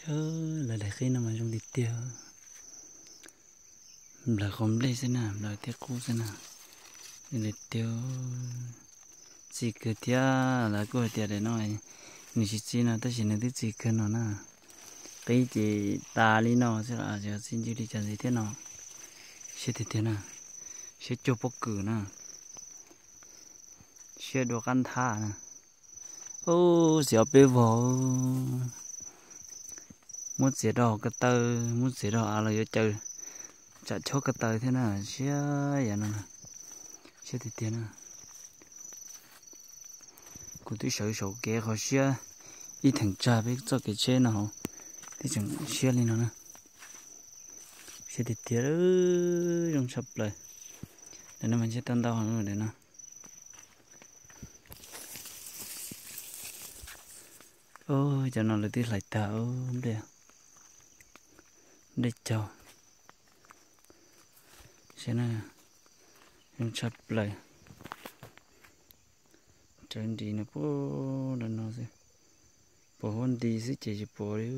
Lawv daim qib no mas zoo tiag tiag. Nplawm qos nplej xwb na, nplawm thiab qub xwb na. Li tiag, txi kawg thiab. Lawv kuj hais tias daim no nws tsis txi no tab sis nws twb txi kawg no na. Qib ces tas li no xwb los tsis txi ncw li cas ntxiv thiab no. Siab tiag tiag na. Siab cuag pob kws na. Siab dua qab nthab na. Ub, xiv ob peb vog. Muab txiav rau hauv ko taw, muab txiav rau av los yuav caws tsam chob ko taw thiab na. Siab yam no na. Siab tiag tiag na. Kuv twb sawv saum kev qhov siab ib theem tsag peb txoj kev tsheb no hauv, twb tseem siab li no na. Siab tiag tiag, zoo tshaj plaws. Daim no mas ntshe tau ntau heev daim no. Cov no lawv twb hlais tag nplej, nplej caug. Saib na, zoo tshaj plaws. Rawv nris no puag nram no xwb, pos huab nti xwb ces tsis pom li.